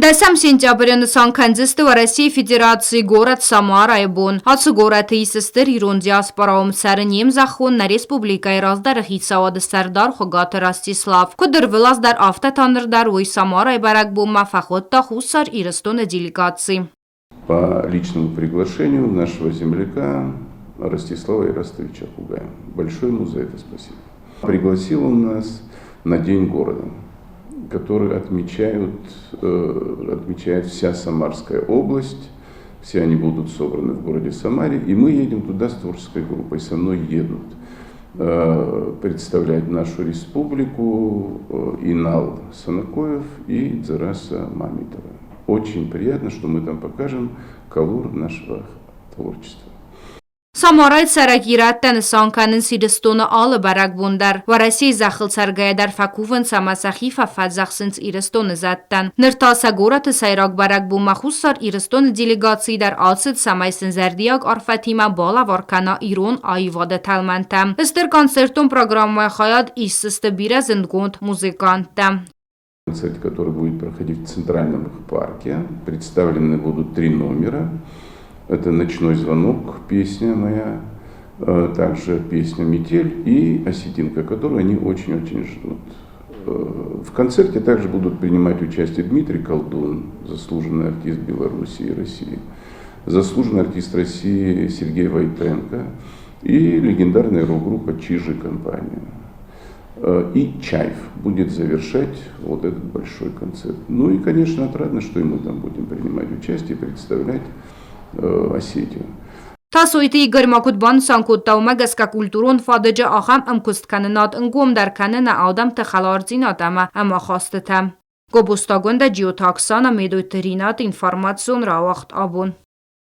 Дӕсӕм сентябры нысан кӕндзысты Уӕрӕсейы Федерацийы горӕт Самарайы бон. Ацы горӕты ис стыр ирон диаспора, уым цӕры не мзӕххон, нӕ республикӕйы раздӕры хицауады сӕрдар Хуыгаты Ростислав. Куыд ӕрвылаз дӕр, афтӕ та ныр дӕр уый Самарайы бӕрӕгбонмӕ фӕхуыдта Хуссар Ирыстоны делегаци. По личному приглашению нашего земляка Ростислава Ирастовича Хугая. Большое ему за это спасибо. Пригласил он нас на День города, который отмечают, отмечает вся Самарская область. Все они будут собраны в городе Самаре. И мы едем туда с творческой группой. Со мной едут представлять нашу республику Инал Санакоев и Дзараса Мамитова. Очень приятно, что мы там покажем колор нашего творчества. Самарайы цӕрӕг ирӕттӕ нысан кӕнынц Ирыстоны алы бӕрӕгбон дӕр. Уӕрӕсейы зӕххыл цӕргӕйӕ дӕр фӕкувынц ӕмӕ сӕхи фӕфӕдзӕхсынц Ирыстоны зӕдтӕн. Ныр та сӕ горӕты сӕйраг бӕрӕгбонмӕ Хуссар Ирыстоны делегаци дӕр ацыд, цӕмӕй сын зӕрдиаг арфӕтимӕ балӕвар кӕна ирон аивады тӕлмӕнтӕ. Стыр концертон программӕйы хайад исдзысты бирӕ зындгонд музыканттӕ. Концерт, который будет проходить в Центральном парке. Представлены будут три номера. Это «Ночной звонок», песня моя, также песня «Метель» и «Осетинка», которую они очень-очень ждут. В концерте также будут принимать участие Дмитрий Колдун, заслуженный артист Беларуси и России, заслуженный артист России Сергей Войтенко и легендарная рок-группа «Чижи Компания». И Чайф будет завершать вот этот большой концерт. Ну и, конечно, отрадно, что и мы там будем принимать участие, представлять Осетию. Тасойты Игорь ма куыд банысан кодта, уымӕ гӕсгӕ культурон фадыджы ахӕм ӕмкуысткӕнынад ӕнгомдӕр кӕны нӕ адӕмты хӕлардзинад ӕмӕ ӕмахастытӕ. Гобозты Агуындӕ, Джиоты Оксана, Медойты Ринат, информацион рауагъд абон.